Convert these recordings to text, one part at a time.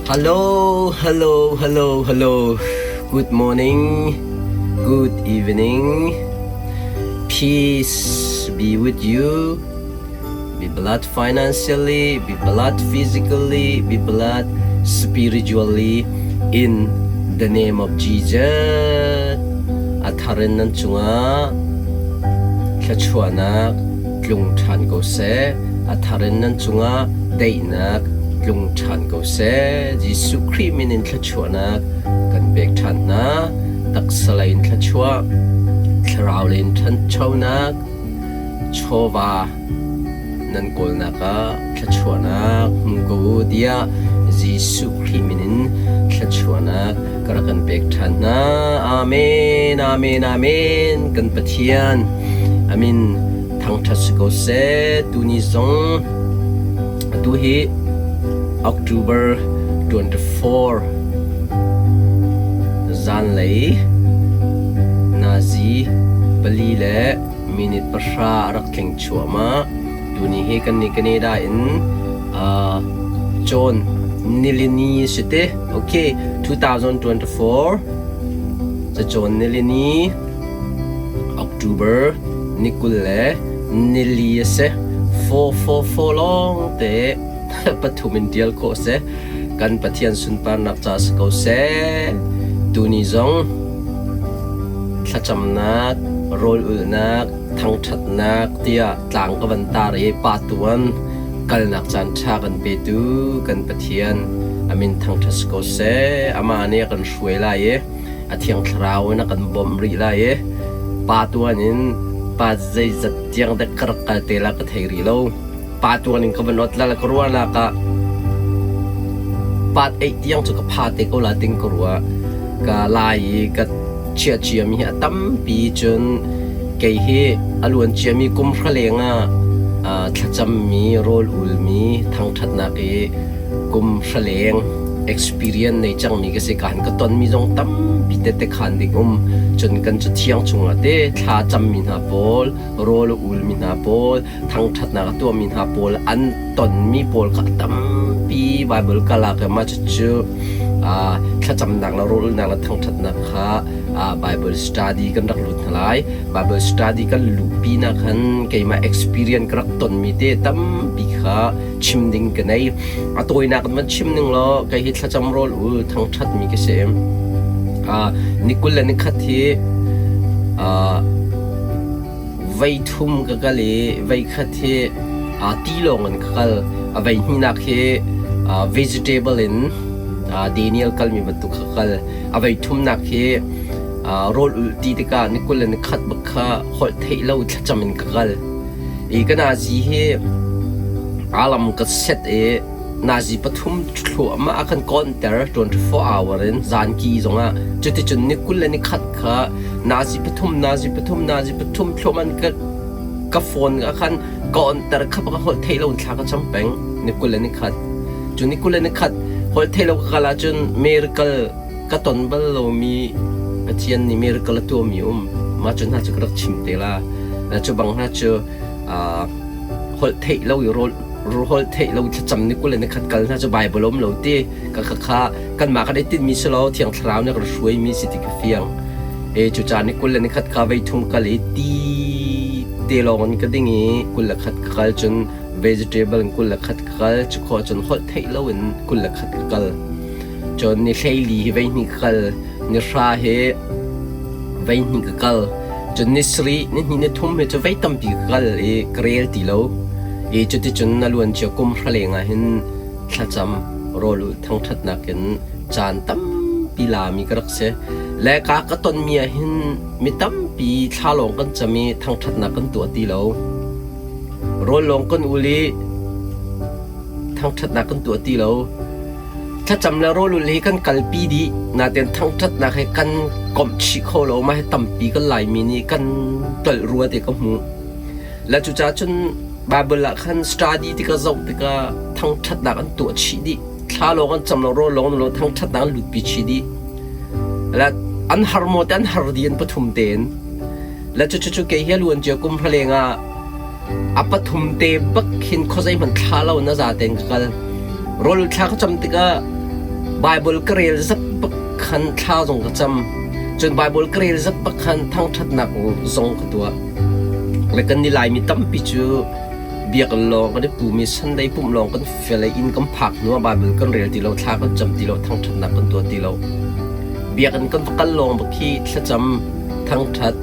Hello, hello, hello, hello. Good morning, good evening. Peace be with you. Be blessed financially, be blessed physically, be blessed spiritually in the name of Jesus. A thar in nan cungah thluachuahnak tlung ṭhan ko seh. A thar in nan cungah daihnak tlung ṭhan ko seh. Jesuh Khrih min in thluachuahnak kan pek ṭhan hna. Taksa lei in thluachuah, thlarau lei in ṭhanchonak, chawva nan kawlnak ah thluachuahnak hmu ko u tiah Jesuh Khrih min in thluachuahnak ka rak kan pek ṭhan hna. Amen, amen, amen. Kan Pathian amin thangṭhat si ko seh. Tuni zong atu hi October 24 zanlei nazi pali le minute pahra a rak tling chuahmah. Tuni hi kan nih Canada in uh, cawn nilini si te. Okay, 2024 cacawn nilini October ni 20 le nili a si. 444 lawng te pathum in tial khawh si. Kan Pathian sunparnak ca si ko seh. Tuni zong thlacamnak, rawl ulhnak, thangṭhatnak tiah tlang ka van tar i pa tuan kalnak caan ṭha kan petu kan Pathian a min thangṭhat si ko seh. Amah nih a kan hruai lai i a Thiang Thlarau in a kan bawmh rih lai i pa tuan in pa zeizat tiang dek ka rak kal te la ka thei rih lo. Pa tuan in ka van ot la ka ruahnak ah pat eih tiang cu ka pha te ko la ting ka ruah. Ka lai i ka chiah ciami hi a tampi cun kei hi a luan ciami kum hra leng ah thlacammi rawl ulmi thangṭhatnak i kum hra leng experience nei cangmi ka si kan ka tonmi zong tampi tette khan ding um cun kan cathiang chungah te thla cammi hna pawl rawl a ulmi hna pawl thangṭhatnak a tuahmi hna pawl an tonmi pawl kha a tampi Bible ka lak i mah cucu thlacamnak le rawlulnak le thangṭhatnak kha Bible study kan rak lut hna lai. Bible study kan luhpi nak khan keimah experience ka rak tonmi te tampi kha chim ding ka nei. A tawinak in van chim ning law kei hi thlacam rawl ul thangṭhatmi ka si. Ni 20 le ni khat hi Voi thum ka kal i voikhat hi tilawng in ka kal. A voihnihnak hi vegetable in Daniel kalmi bantuk ka kal. A voithumnak hi rawl ulh ti tikah ni 20 le ni khat bak kha holh theih lo thlacam in ka kal. I ka nazi hi alam ka set i Nazi pathum thluahmah a kan kawnter 24 hour in zanki zongah cuticun ni 20 le ni khat kha nazi pathum nazi pathum nazi pathum thluahmah ka ka phone ah khan ka onter kha ka holh theih lo in thla ka cam peng ni 20 le ni khat cu ni 20 le ni khat holh theih lo ka kal ahcun miracle ka ton bal lomi Pathian nih miracle a tuahmi um mah cu hna cu ka rak chim te la cu bang hna cu holh theih lo i rawl holh theih lo thlacam ni 20 le ni khat kal hna cu Bible um lo ti ka kha kha kanmah kan i tinhmi si lo Thiang Thlarau nih a kan hruaimi si ti ka fiang e cu caan ni 20 le ni khat kha vei thum kal i ti te lawng in ka ding i 21 ka kal cun vegetable in 21 ka kal cu khawh cun holh theih lo in 21 ka kal cun ni hleili hi vei hnih ka kal ni hra hi vei hnih ka kal cun ni sarih ni hnih ni thum hi cu vei tampi ka kal i ka rel ti lo i cuticun a luan cia kum hra leng ah hin thlacam rawl ulh thangṭhatnak in caan tampi lami ka rak si le ka ka tonmi ah hin mi tampi thla lawng kan cam i thangṭhatnak kan tuah ti lo rawl lawng kan ul i thangṭhatnak kan tuah ti lo Thlacam le rawlulh hi kan kalpi dih nain thangṭhatnak he kan komh chih kho lo. Mah hi tampi kan Laimi nih kan tolh rua ti ka hmuh. Le cucaah cun Bible ah khan study tikah zoh tikah thangṭhatnak an tuah chih dih. Thla lawng an cam lo, rawl lawng an lo, thangṭhatnak an lutpi chih dih. Le an har maw te an har dih an pathum tein. Le cucu kei hi a luan cia kum hra leng ah A pathum te bak khin khuazei hmanh thla lo na za tein ka kal. Rawl thla ka cam tikah Bible ka rel zat bak khan thla zong ka cam. Cun Bible ka rel zat bak khan thangṭhatnak zong ka tuah. Le kan ni Laimi tampi cu biakinn lawng kan i pum i Sunday pumh lawng kan fel i inn kan phak hnu ah Bible kan rel ti lo, thla kan cam ti lo, thangṭhatnak kan tuah ti lo. Biakinn kan va kal lawng bak khi thlacam, thangṭhat,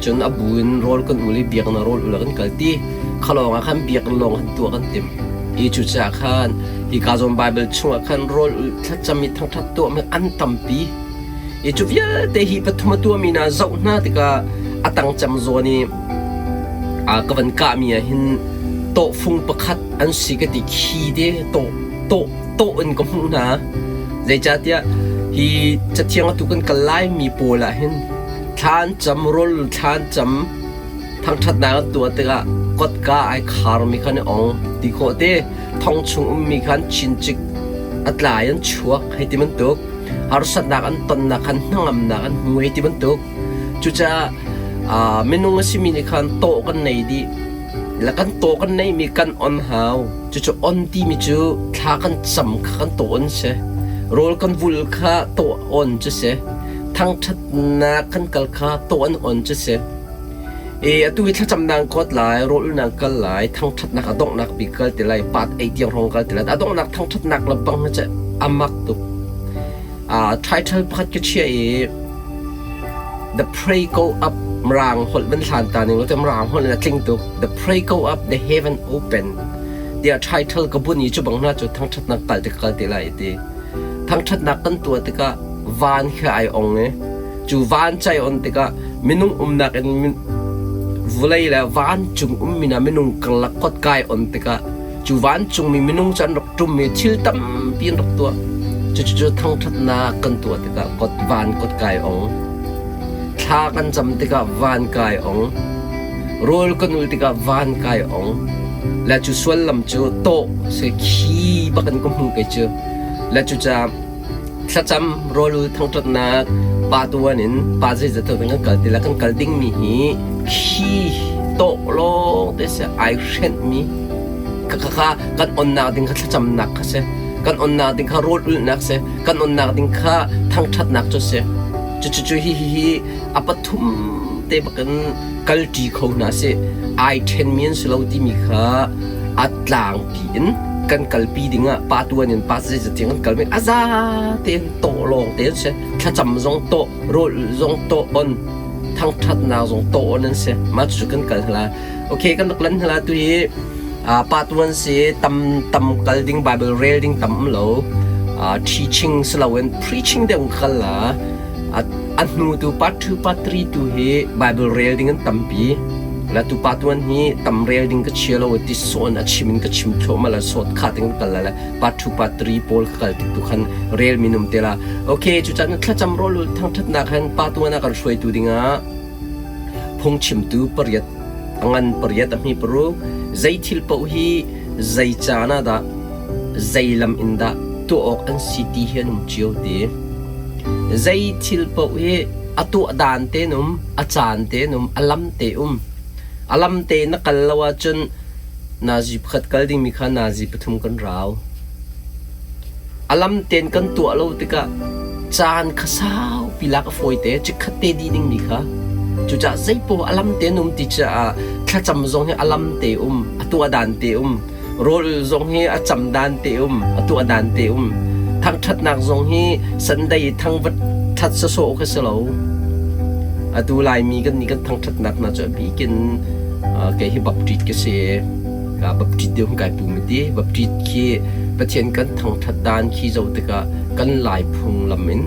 cun a bu in rawl kan ul i biakinn ah rawl ul ah kan kal ti. Kha lawng ah khan biakinn lawng khan tuah kan timh. Hi cucaah khan hika zawn Bible chungah khan rawl ul thlacam i thangṭhat tuahmi an tampi. Hi cu vialte hi pathum a tuahmi hna zoh hna tikah a tang cem zawn i ka van kahmi ah hin tawhfung pakhat an si ka ti khi te tawh tawh tawh in ka hmuh hna. Zeicahtiah hi cathiang atu kan kal laimi pawl ah hin thla an cam, rawl thla an cam, thangṭhatnak an tuah tikah kotka ai kharmi kha an i ong ti khawh te thong chung ummi kha an chincik a tlai an chuak hei ti bantuk harsatnak an tonnak khan hnangamnak an hmu hei ti bantuk cucaah minung a simi nih khan tawh kan nei dih le kan taw kan neihmi kan on hau cucu on timi cu thla kan cam kha kan taw on si rawl kan vul kha taw on cu si thangṭhatnak kan kal kha taw an on cu si I atu hi thlacamnak kawt lai, rawlulnak kal lai, thangṭhatnak a donghnak bik kal ti lai, pat ei tiang hrawng kal ti lai. A donghnak thangṭhatnak le bang hi cu a mak tuk. Title pakhat ka chiah i The Pray Go Up Mirang holh van hlan ta ning lo te Mirang holh in a tling tuk. The Pray Go Up, The Heaven Open tiah title ka bun i cu bang hna cu thangṭhatnak kal ti kal ti lai ti. Thangṭhatnak kan tuah tikah van khi ai ong i Cu vancai on tikah minung umnak in vawlei le vancung ummi hna minung karlak kotkai on tikah cu vancungmi minung cu an rak ṭum i thil tampi an rak tuah. Cucu thangṭhatnak kan tuah tikah kot van kotkai ong. Thla kan cam tikah van kai ong. Rawl kan ul tikah van kai ong. Le cu suallam cu tawh se khi bak in ka hmu kei cu. Le cucaah Thlacam rawlul thangṭhatnak pa tuan in pa zeizat kan kal ti le kan kal dingmi hi khi tawh lawng te si ai hrenhmi kha kan onnak ding kha thlacamnak kha si kan onnak ding kha rawl ulhnak si kan onnak ding kha thangṭhatnak cu si cucu hi hi hi a pathum te bakin kalṭi kho hna si ai ṭhenmi an si lo timi kha a tlangpi in kan kalpi dingah pa tuan in pa zeizat tiang kan kalmi a za tein tawh lawng te an si thlacam zong tawh rawl zong tawh on thangṭhatnak zong tawh on an si mah cu kan kal hla okay kan rak lan hla tu hi pa tuan si tam tam kal ding bible rel ding tam lo teaching si loin preaching deuh kal la A hnu tu part 2 part 3 tu hi Bible rel ding an tampi. La tu pa tuan hi tam rel ding ka chia lo ti sawn a chim in ka chim thluahmah la sawt kha ting kal la part 2 part 3 pawl ka kal tik tu khan rel minum te la. Okay cu chan thlacam rolul thangthatnak han pa tuan a kan hruaitu dingah phungchimtu pariat a ngan pariat a hmi paruk zei thil paoh hi zei caan ah dah zei lam in dah tuah awk an si ti hi an um cio ti. Zei thil paoh hi a tuah dan tein um, a caan tein um, a lam te um. A lam te na kal lo ahcun nazi pakhat kal dingmi kha nazi pathum kan rau. A lam tein kan tuah lo tikah caan kha saupi lak a fawi te, chikkhat te dih dingmi kha. Cucaah zeipaoh a lam tein um ti caah thlacam zong hi a lam te um, a tuah dan te um. Rawl zong hi a cam dan te um, a tuah dan te um. Thangṭhatnak zong hi Sunday i thangvat ṭhat sawsawh kha si lo. Atu Laimi kan nih kan thangṭhatnak hna cu a bik in kei hi Baptist ka si. Ka Baptist deuh kai pum ti. Baptist khi Pathian kan thangṭhat dan khi zoh tikah kan Lai phunglam in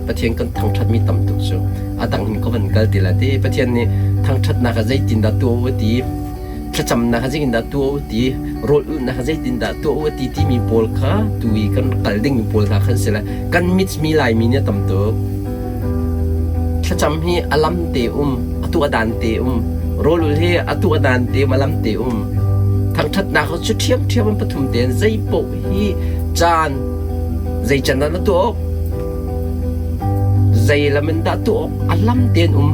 Pathian kan thangṭhatmi tam tuk cu a dang in ka van kal ti la ti. Pathian nih thangṭhatnak ah zeitindah tuah u ti thlacamnak ah zeitindah tuah u ti rawl ulhnak ah zeitindah tuah u ti timi pawl kha tu i kan kal dingmi pawl hna khan si le kan mitmi Laimi nih a tam tuk. Thlacam hi a lam te um, a tuah dan te um. Rawl ul hi a tuah dan te um, a lam te um. Thangṭhatnak cu ṭhiamṭhiam an pathum tein zei paoh hi caan zei can dah na tuah awk zei lam in dah tuah awk a lam tein um.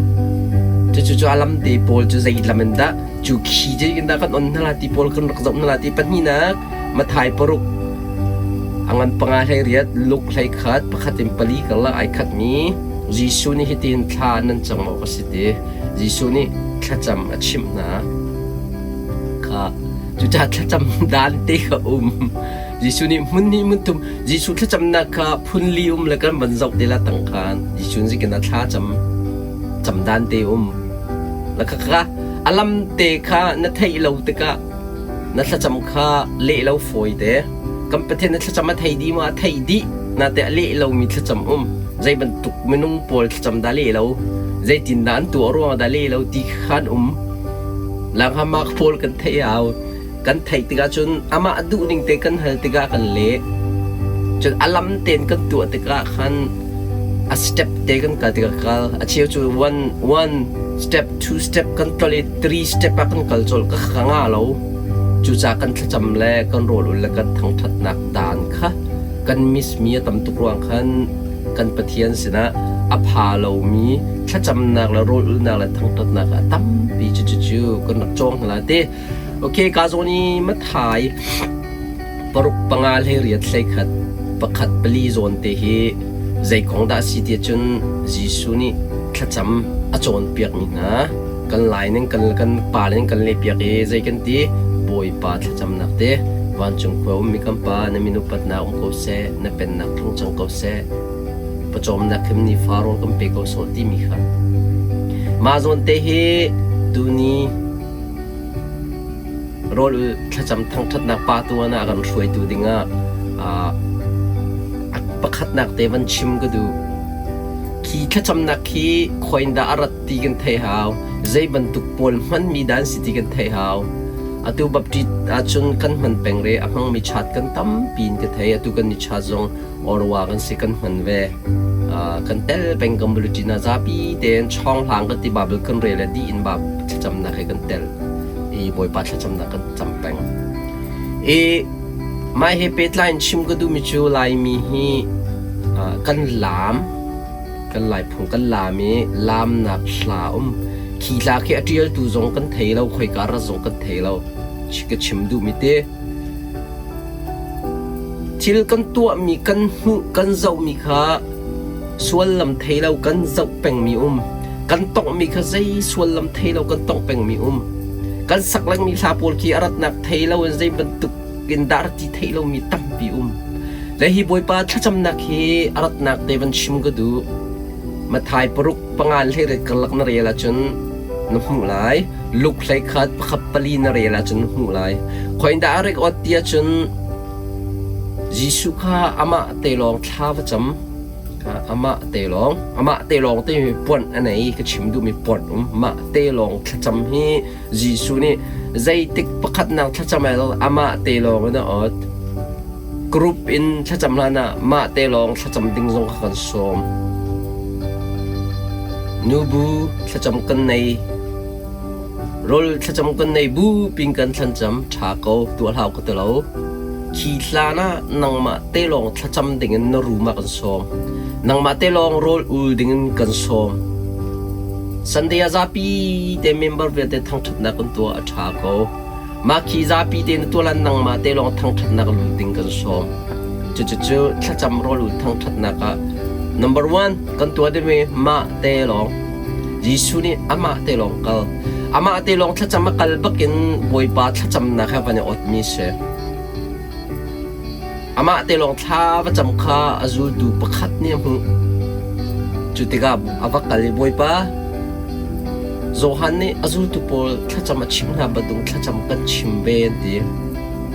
Cucu cu a lam te pawl cu zei lam in dah cu khi zeitin dah kan on hna la ti pawl kan rak zoh hna la ti pahnihnak Matthai paruk. A ngan panga hlei riat, luk hlei khat, pakhat in pali karlak ai khatmi Jesuh nih hitin thla nan cam awk a si ti. Jesuh nih thlacam a chimh hna. Kha cucaah thlacam dan te kha um. Jesuh nih hmun hnih hmun thum Jesuh thlacamnak kha phun li um le kan van zoh te la tang khan Jesuh nih zikin ah thla cam cam dan te um. La kha kha a lam te kha na theih lo tikah na thlacam kha leh lo fawi te. Kan Pathian na thlacam a thei dih maw? A theih dih. Nate a leh lomi thlacam um. Zei bantuk minung pawl thlacam dah leh lo? Zeitindah an tuah ruangah dah leh lo ti khan um. Langhamak pawl kan theih hau. Kan theih tikah cun amah duhning te kan hal tikah kan leh. Cun a lam tein kan tuah tikah khan a step te kan kal tikah kal. A cheu cu one one step two step kan tlol i three step ah kan kal colh ka ka nga lo. Cucaah kan thlacam le kan rawl ul le kan thangṭhatnak daan kha kan miss mi a tam tuk ruang khan kan Pathian sinah a pha lomi thlacamnak le rawl ulnak le thangṭhatnak a tampi cu cu cu kan rak cawng hna lai ti. Okay, ka zawn i Mathai paruk panga hlei riat hlei khat pakhat pali zawn te hi zei kong dah si ti cun Jesuh nih thlacam a cawnpiakmi hna kan lai ning kan kan pa ning kan lehpiak i zei kan ti Bawipa thlacamnak te vancung khua ummi kan pa na min upatnak um ko seh na pennak tlung cang ko seh pawcawmnak khim ni fa rawl kan pe ko sawh timi kha mah zawn te hi tuni rawl thlacam thangṭhatnak pa tuan ah kan hruaitu dingah pakhatnak te van chim ka duh. Khi thlacamnak khi khawi in dah a rat ti kan theih hau. Zei bantuk pawl hmanmi dah an si ti kan theih hau. Atu Baptist ahcun kan hman peng re a hmangmi chat kan tampi in ka thei. Atu kan ni chat zong Orwa kan si kan hman ve. Kan tel peng kan bulletin ah zapi tein chawng hlang kan ti Bible kan rel le dih in bab thlacamnak he kan tel. I Bawipa thlacamnak kan cam peng. I mah he pehtlai in chim ka duhmi cu Laimi hi kan laam kan Laiphung kan laam i laamnak hla um. Khi hla khi a ṭialtu zong kan thei lo, khoika rat zong kan thei lo. Ka chim duhmi te. Thil kan tuahmi, kan hmuh, kan zohmi kha suallam thei lo kan zoh pengmi um. Kan tonghmi kha zei suallam thei lo kan tongh pengmi um. Kan sak lengmi hla pawl khi a ratnak thei lo in zei bantuk in dah rat ti theih lomi tampi um. Le hi Bawipa thlacamnak hi a ratnak te van chim ka duh. Mathai paruk pangan hlei karlak na rel ahcun na hmuh lai. Luk hlei khat pakhat pali na rel ahcun na hmuh lai. Khoin dah a rek ot ti ahcun Jesuh kha amah te lawng thla va cam. Amah te lawng, amah te lawng te mi puan a nei ka chim duhmi puan um. Mah te lawng thlacam hi Jesuh nih zeitik pakhatnak thlacam ai amah te lawng in a ot. Group in thlacam hlan ah mah te lawng thlacam ding zong kha kan sawm. Nubu thlacam kan nei. Rawl thlacam kan nei bu ping kan thlancam ṭha ko tuah hlau ka ti lo. Khi hlan ah nangmah te lawng thlacam ding in na room ah kan sawm. Nangmah te lawng rawl ul ding in kan sawm. Sunday ah zapi te member vialte thangṭhatnak kan tuah a ṭha ko. Mah khi zapi te na tuah lan nangmah te lawng thangṭhatnak lut ding kan sawm. Cucucu thlacam rawl ul thangṭhatnak ah number one kan tuah dingmi mah te lawng. Jesuh nih amah te lawng kal. Amah te lawng thlacam a kal bakin Bawipa thlacamnak he van i otmi si. Amah te lawng thla va cam kha a zultu pakhat nih a hmuh. Cu tikah a va kal i Bawipa, Johan nih a zultu pawl thlacam a chimh hna bantuk thlacam kan chim ve an ti.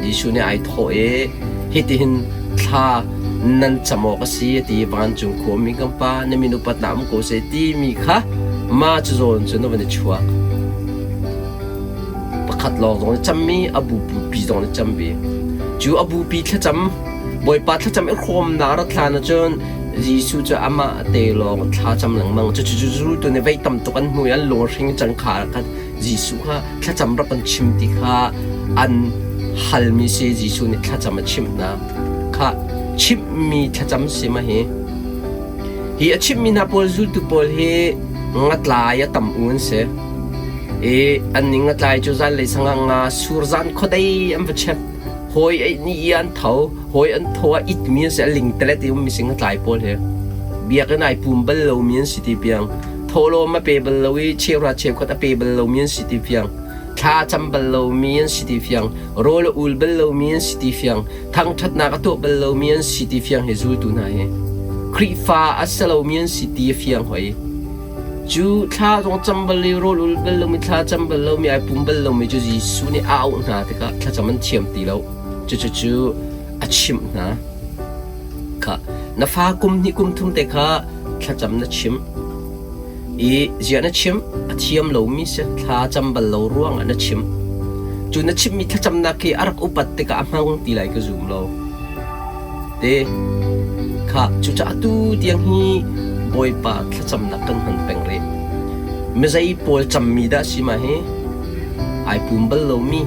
Jesuh nih ai thawh i hitihin thla nan cam awk a si a ti. Vancung khuami kan Pa na min upatnak um ko seh timi kha mah cu zawn cun a van i chuak. Pakhat lawng zong na cammi a bupi zong na cam ve. Cu a bupi thlacam Bawipa thlacam i hrawmnak rat hlan ahcun Jesuh cu amah te lawng thlacam lengmang. Cucu zultu nih vei tam tuk an hmu i an lung hring cang kha khan Jesuh kha thlacam rak kan chim ti kha an halmi si Jesuh nih thlacam a chimh hna. Kha chimhmi thlacam si ma hi. Hi a chimhmi hna pawl zultu pawl hi ngatlai a tam u an si. I an ning a tlai cu zanlei sangah nga sur zan khuadei an va chep. Hawi ni i an tho, hawi an tho ah itmi an si, a lingtelet i ummi sing a tlai pawl hi. Biakinn ai pum bal lomi an si ti piang. Thawhlawm a pe bal lo i cheuhra cheukhat a pe bal lomi an si ti fiang. Thla a cam bal lomi an si ti fiang. Rawl a ul bal lomi an si ti fiang. Thangṭhatnak a tuah bal lomi an si ti fiang hi zultu hna hi. Khrihfa a si lomi an si ti a fiang hoi. Cu thla zong cam bal i rawl ul bal lomi thla cam bal lomi ai pum bal lomi cu Jesuh nih a auh hna tikah thlacam an thiam ti lo. Cucu a chimh hna. Kha na fa kum hnih kum thum te kha thlacam na chimh i ziah na chimh a thiam lomi si thla cam bal lo ruangah na chimh. Cu na chimhmi thlacamnak khi a rak upat tikah a hmang ti lai ka zum lo. Te kha cucaah atu tiang hi Bawipa thlacamnak kan hman peng rih. Mizei pawl cammi dah si ma hi? Ai pum bal lomi,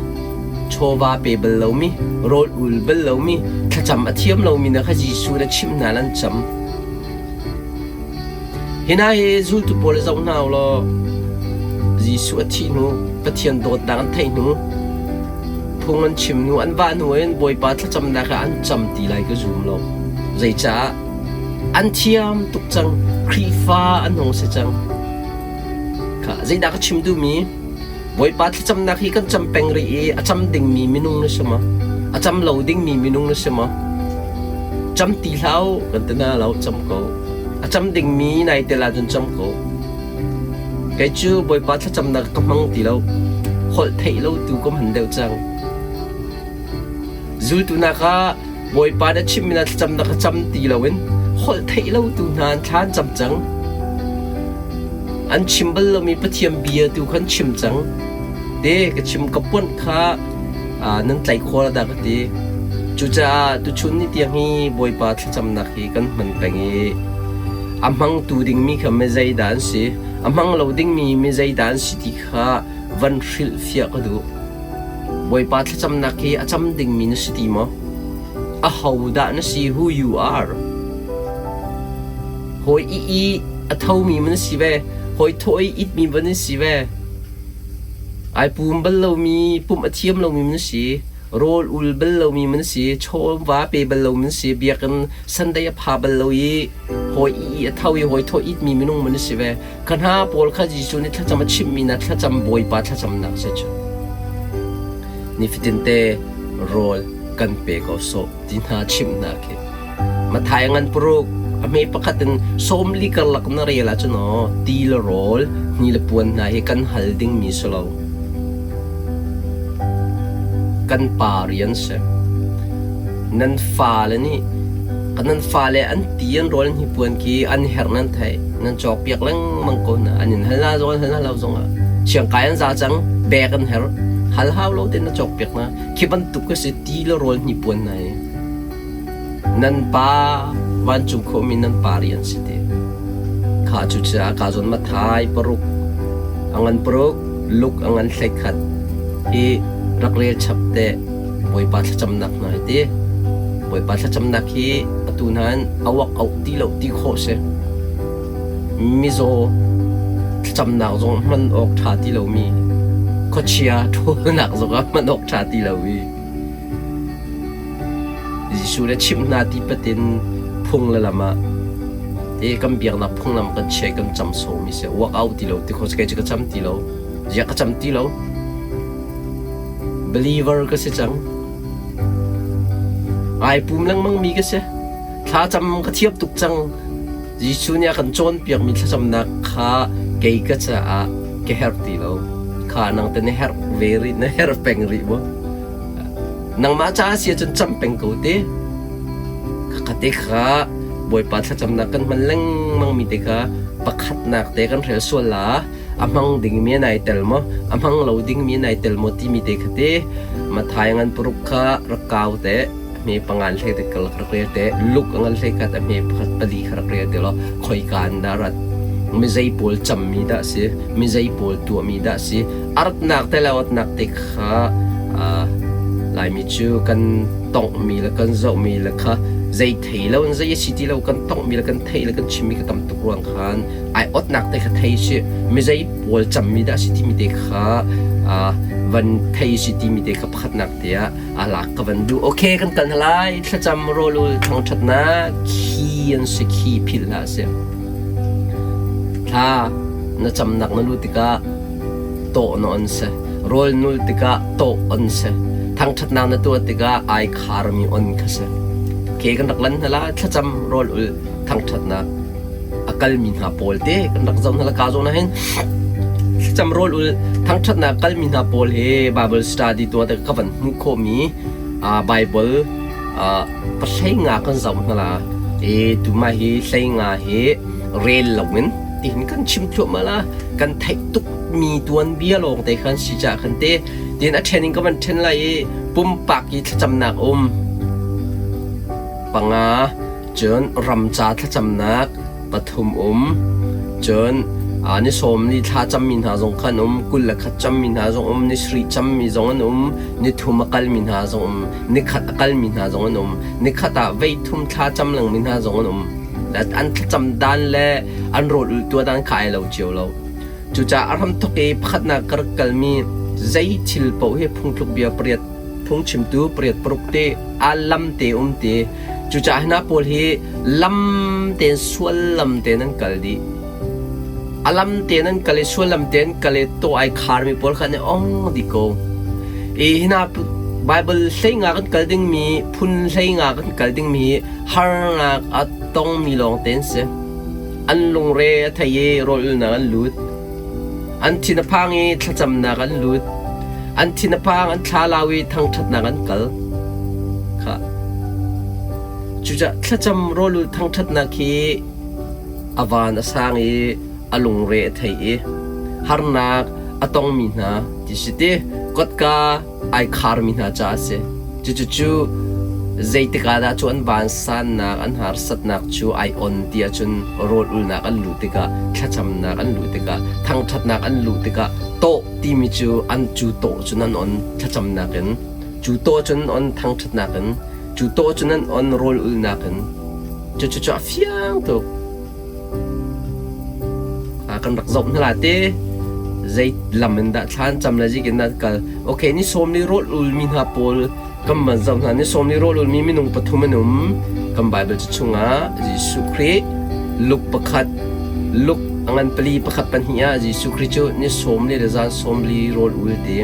chawva pe bal lomi, rawl ul bal lomi, thlacam a thiam lomi na kha Jesuh na chimh hna lan cam. Hi hna hi zultu pawl zoh hna u law Jesuh a thih hnu, Pathian dawtnak an theih hnu, phung an chim hnu, an vah hnu in Bawipa thlacamnak ah an cam ti lai ka zum lo. Zeicah? An thiam tuk cang, Khrihfa an hung si cang. Kha zeidah ka chim duhmi? Bawipa thlacamnak hi kan cam peng rih i a cam dingmi minung na si maw? A cam lo dingmi minung na si maw? Cam ti hlah u kan ti na lo, cam ko. A cam dingmi nai tel ahcun cam ko. Kei cu Bawipa thlacamnak ka hmang ti lo. Holh theih lo tu ka hman deuh cang. Zultu nak ah Bawipa na chimmi na thlacamnak ka cam ti loin holh theih lo tu hna an thla an cam cang. An chim bal lomi Pathian bia tu khan chim cang. Te ka chim ka puanh kha nan tlaih khawh la dah ka ti. Cucaah tuchun ni tiang hi Bawipa thlacamnak hi kan hman peng i a hmangtu dingmi kha mi zeidah an si, a hmang lo dingmi mi zeidah an si ti kha van hrilhfiah ka duh. Bawipa thlacamnak hi a cam dingmi na si ti maw? Ahodah na si who you are? Hawi i i a thomi na si ve, hawi thawh i itmi va na si ve. Ai pum bal lomi, pumh a thiam lomi na si, rawl ul bal lomi na si, chaw va pe bal lomi na si, biakinn Sunday a pha bal lo i hawi i i a tho i hawi thawh itmi minung na si ve. Kha hna pawl kha Jesuh nih thlacam a chimhmi hna thlacam Bawipa thlacamnak si cu. Nifatin te rawl kan pe ko sawh ti hna chimh hna khi. Matthai ngan paruk a hme pakhat in 40 karlak na rel ahcun aw ti le rawl hni le puan hna hi kan hal dingmi si lo. Kan pa rian si. Nan fale nih nan fale an ti an rawl an hnipuan khi an herh nan theih nan cawkpiak lengmang ko hna an in hal hna zong an hal hna lo zongah siangkai an za cang bek an herh hal hau lo tein na cawkpiak hna khi bantuk ka si ti le rawl hnipuan hna hi nan pa vancung khuami nan pa rian si ti kha cucaah ka zawn Matthai paruk a ngan paruk Luke a ngan 11 hi rak rel chap te Bawipa thlacamnak hna hi ti. Bawipa thlacamnak hi atu nain awak auh ti lo ti khawh si. Mizaw thlacamnak zong hman awk ṭha ti lomi, khuachia ṭhawlnak zong ah hman awk ṭha ti lo i Jesuh le chimh hna ti patin phung le lam ah te kan biaknak phunglam kan chia kan cam sawmi si. Work out ti lo ti khawh si kei cu ka cam ti lo. Ziah ka cam ti lo. Believer ka si cang. Ai pum lengmangmi ka si. Thlacam ka thiam tuk cang. Jesuh nih a kan cawnpiakmi thlacamnak kha kei ka caah ka herh ti lo. Kha nang te na herh ve rih, na herh peng rih maw? Nangmah caah si ahcun cam peng ko te. Khakha te kha Bawipa thlacamnak kan hman lengmangmi te kha pakhatnak te kan hrel sual la. A hmang dingmi nai tel maw a hmang lo dingmi nai tel maw timi te kha te Matthai ngan paruk kha rak kau te hme pangan hlei te kalak rak rel te luk angan hlei khat a hme pakhat pali kha rak rel te law khoika an dah rat mizei pawl cammi dah si mizei pawl tuahmi dah si aratnak te le awtnak te kha Laimi cu kan tonghmi le kan zohmi le kha zei thei lo in zei a si ti lo kan tonghmi le kan theih le kan chimmi ka tam tuk ruang khan ai otnak te kha thei si mizei pawl cammi dah si timi te kha van thei si timi te kha pakhatnak te ah a lak ka van duh. Okay, kan kal hna lai. Thlacam rawlul thangṭhatnak khi an si khi philh hlah sih. Thla na camnak na lu tikah tawh na on si. Rawl nul tikah tawh on si. Thangṭhatnak na tuah tikah ai kharmi on kha si. Okay, kan rak lan hna la. Thlacam rawl ul thangṭhatnak a kalmi hna pawl te kan rak zoh hna la ka zawn ah hin thlacam rawl ul thangṭhatnak kalmi hna pawl hi Bible study tuah te ka van hmuh khawhmi Bible pahlei nga kan zoh hna la e tuma hi hlei nga hi rel loin tihin kan chim thluahmah la kan theih tuk mi tuanbia lawng te khan si ca khan te tin a ṭhen in ka van ṭhen lai i pumpak i thlacamnak um panga Cun ramca thlacamnak pathum um. Cun ni sawm li thla cammi hna zong kha an um, 21 cammi hna zong um, ni sarih cammi zong an um, ni thum a kalmi hna zong um, ni khat a kalmi hna zong an um, ni khat ah voi thum thla cam lengmi hna zong an um. An thlacam dan le an rawl ulh tuah dan kha ai lo cio lo. Cucaah a hramthawk i pakhatnak ka rak kalmi zei thil paoh hi phungthluk bia pariat phungchimtu pariat paruk te a lam te um te. Cucaah hna pawl hi lam tein sual lam tein an kal dih. A lam tein an kal i sual lam tein kal i tawh ai kharmi pawl kha an i ong dih ko. I hina Bible hlei nga kan kal dingmi phun hlei nga kan kal dingmi hi harnak a tongmi lawng te an si. An lungre a thei i rawl ulnak an lut. An thin a phang i thlacamnak an lut. An thin a phang, an thlalau i thangṭhatnak an kal. Khah. Cucaah thlacam rawlul thangṭhatnak hi a van a sang i a lungre a thei i harnak a tongmi hna ti si ti kotka ai kharmi hna caah a si. Cucucu zeitik ah dah cu an vansannak, an harsatnak cu ai on ti ahcun rawl ulnak an luh tikah, thlacamnak an luh tikah, thangṭhatnak an luh tikah tawh timi cu an cu tawh cun an on thlacamnak in, cu tawh cun an on thangṭhatnak in, cu tawh cun an on rawl ulnak in. Cucu cu a fiang tuk. Kan rak zoh hna la te zei lam in dah thla an cam le zik in dah an kal. Okay, ni sawm li rawl ulmi hna pawl kan van zoh hna. Ni sawm li rawl ulmi minung pathum an um. Kan Bible cu chungah Jesuh Khrih Luke pakhat Luke a ngan pali pakhat pahnih ah Jesuh Khrih cu ni sawm li le zan sawm li rawl ul ti.